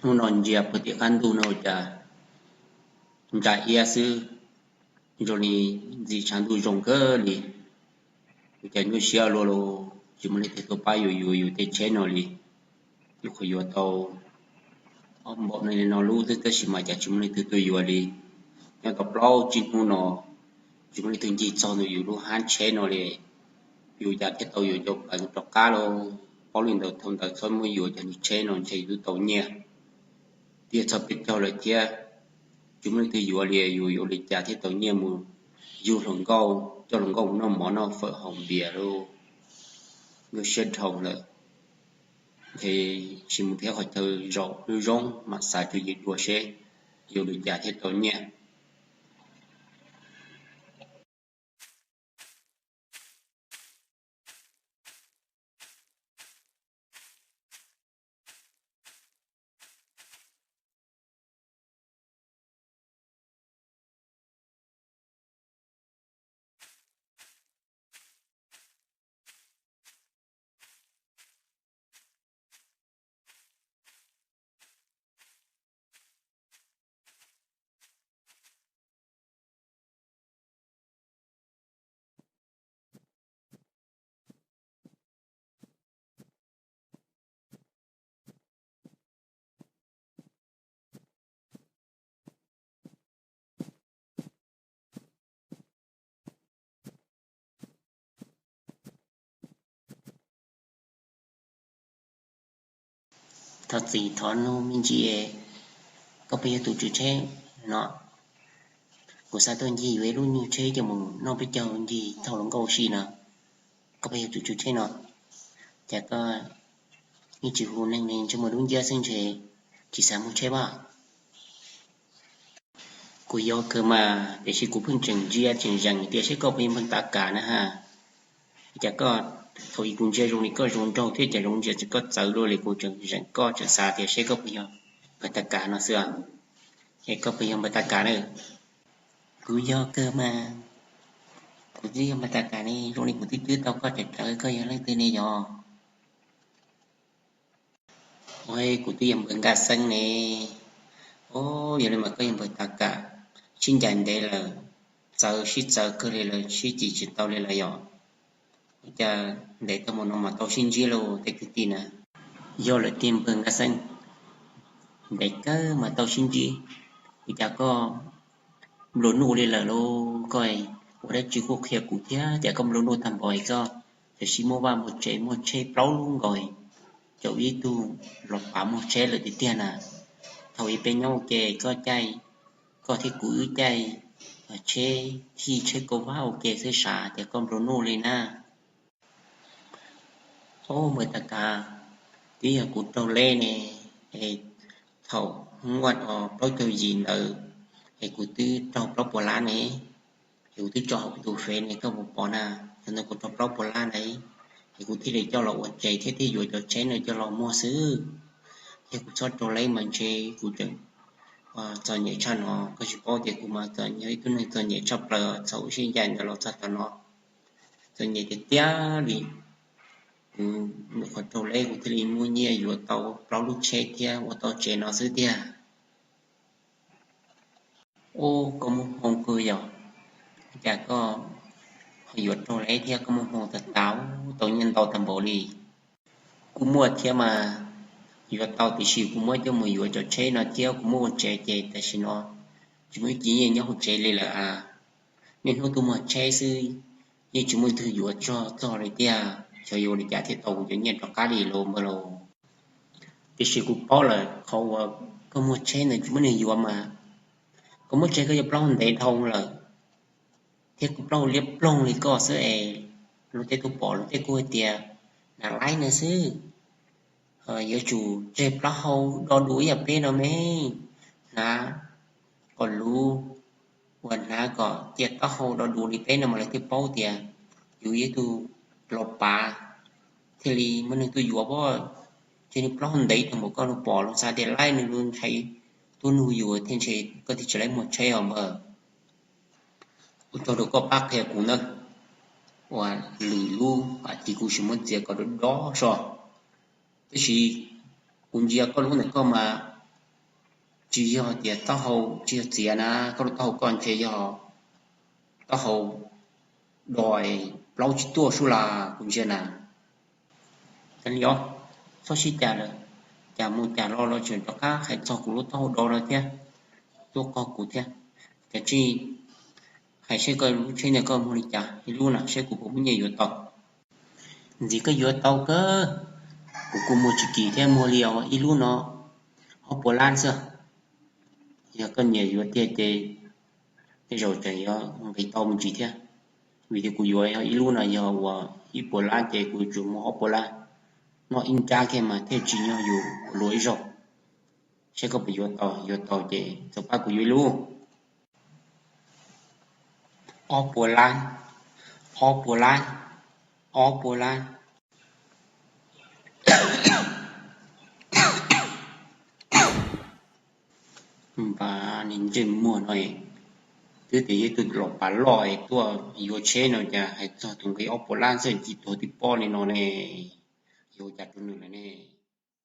Hnub no ntsia puag tim qab ntuj no cas ntsa iab xwb, zoo li ntxim tshav ntuj zoo kawg li. Ua cas nyuaj siab luaj los tsis muaj leej twg tuaj pab yus yuav yus tej tsheb no li. Nyuam qhuav yuav tau ob npaum no li no lub xwb tab sis mas cas tsis muaj leej twg tuaj yuav li. Nyob tau plaub tsib hnub no tsis muaj leej twg ncig txog ntawm yus lub hab tsheb no li. Yus cas thiaj tau yuav cov peev rov qab los? Paub li ntawd thaum ntawd txhob muab yuav cov niag tsheb no ntshe yus twb tau nyiaj. Tias txog peb caug lawm thiab tsis muaj leej twg yuav li, yus yuav li cas thiaj tau nyiaj mus yug hluas nkauj, coj hluas nkauj mus noj mov noj fawm haus npias lauj? Nyuaj siab dhau lawm. Ntshe sim mus thiab qhov chaw zaum lub zoo mam xav tswv yim dua seb yuav li cas thiaj tau nyiaj. Thov txim thov nug me ntsis, koj puas yog tus tswv tsheb no? Kuv xav tuaj ncig yuav ib lub nyuag tsheb coj mus noj peb caug ncig thauj hluas nkauj ua si no. Koj puas yog tus tswv tsheb no? Cas koj yeej tsis hu neeg li, ntsej muag dub nciab xwb ntshe tsis xav muag tsheb pab. Kuv yog kawg mas, tiam sis kuv pheej tseem ntsia tseem zeem tias seb koj puas yog npawg Tav Kam na ha. Cas koj, thaum ub kuv ntsia zoo li koj zoo nraug thiab cas zoo ntsia koj txawv luaj li, kuv tseem zeem koj tseem xav tias seb koj puas yog npawg Tav Kam no xwb. Es koj puas yog npawg Tav Kam na? Kuv yog kawg mas, kuv twb yog npawg Tav Kam ne, zoo li kuv twb twb tau koj tseem tawv, koj yog leej twg ne yog? Ua, kuv twb yog npawg Nkaj Xeeb ne. Ua, yog li mas koj yog npawg Tav Kam, sib ncaim ntev lawm, txawv sib txawv kawg li lawm, sib cim tsis tau li lawm yom? Ua cas ntev tau mus no mas tau sib ntsib lauj tej kwv tij na? Yog lawm tiag npawg Nkaj Xeeb, ntev kawg mas tau sib ntsib. Ua cas koj nplua nuj li lawm lauj? Koj ua dab tsi kuj qhia kuv thiab, cas koj nplua nuj tag npaum koj tam sim muaj vaj muaj tsev muaj tsheb plaub lub nkaus, caum ib tug los pav muag tsheb lawm tiag tiag na. Thaum ub peb nyob ua ke koj caij, koj thiab kuv wb caij tsheb thij tsheb kauj vab ua ke xwb, sav tias koj nplua nuj li na. Ub, npawg Tav Kam, twb yog kuv raug leb ne, es thaum muaj plaub caug yim ntawd es kuv twb raug plaub puas lab ne, es kuv twb tso hauv kuv tus fev ne, koj puas pom na? Thaum ntawd kuv raug plaub puas lab ntawd, es kuv thiaj li coj los ua tsev thiab thiaj yuav cov tsheb no coj los muag xwb. Yog kuv txhob raug leb mas ntshe kuv tseem txom nyem tshaj no. Koj tsis paub tias kuv mas txom nyem, ib tug neeg txom nyem tshaj plaws thaum sib ncaim ntawd los txog tav no, txom nyem tiag tiag li. Kuv nyuam qhuav raug leb kuv thiaj li muaj nyiaj yuav tau plaub lub tsheb thiab ua tau tsev no xwb tiag. Ub, koj muaj hmoo kawg yog, cas koj ho yuav raug leb thiab koj muaj hmoo tag tas, tau nyiaj ntau tag npaum li. Kuj muaj thiab mas, yuav tau tiam sis kuv muab coj mus yuav cov tsheb no thiab kuv muab ua tsev ces tam sim no tsis muaj ib ce nyiaj nyob hauv tsev li lawm a. Niaj hnub tuaj muag tsheb xwb, yeej tsis muaj leej twg yuav txog txog li tiag, xyov yuav ua li cas thiaj tau kuv cov nyiaj rov qab li lauj npawg lauj. Tiam sis kuv paub lawm, qhov uas koj muag tsheb ntawd tsis muaj neeg yuav mas, koj muab tsheb koj yuav plaub ntev dhau lawm, thiab koj plaub liab ploog li koj xwb es luag tej tuaj pom luag tej kuj hais tias hnav laib no xwb. Yuav tsum tseg plaub hau do du ib yam peb no me, hnav kom luv, uas hnav kom cia taub hau do du li peb no mas lawv thiaj paub tias yus yog ib tug los pav, thiaj li muaj neeg tuaj yuav pob. Ces nws plaub hau ntev tag npaum koj, luag pom luag xav tias laib, nws luag ntshai tuaj nug yus thiaj ntshe koj thiaj tsis laib muag tsheb os npawg. Ua tsaug rau koj pab qhia kuv ntawd, uas lwm lub a tis kuv sim muab txiav kom dob dob so. Tab sis kuv ntsia koj lub ntawm koj mas Tsis yog tias taub hau tsis yog txiav na, koj lub taub hau koj ntshe yog taub hau do plaub tsis tuaj sub las kuv ntsia na. Cas li os, txhob sib cag lawm, cas mus cas los los tseem rov qab hais txog kuv lub taub hau do no thiab, tuaj qog kuv thiab. Kav tsij hais seb koj lub tsheb ntawd koj muag li cas ib lub na seb kuv puas muaj nyiaj yuav tau. Ntxiv koj yuav tau kawg, kuv kuj muag tsis kim thiab, muag li ib lub no ob puas lab xwb. Yog koj nyiam yuav tiag ces tej zaum tseem yuav nqis tau me ntsis thiab, vim tias kuv yuav yog ib lub no yog uas ib puas lab ces kuv yuav tsum muag ob puas lab, noj ib nrab kiag mas thiaj tsim nyog yus luag ib zaug. Seb koj puas yuav tau, yuav tau ces txawm pab kuv yuav ib lub. Ob puas lab, ob puas lab, ob puas lab. Npaj niag ntsej muag no, twb tias yog ib tug los pav loj tuaj yuav tsheb no cas hais txog tus nqi ob puas lab xwb ci tuag tib pob li no ne. Yuav ua cas rau nws lawm ne?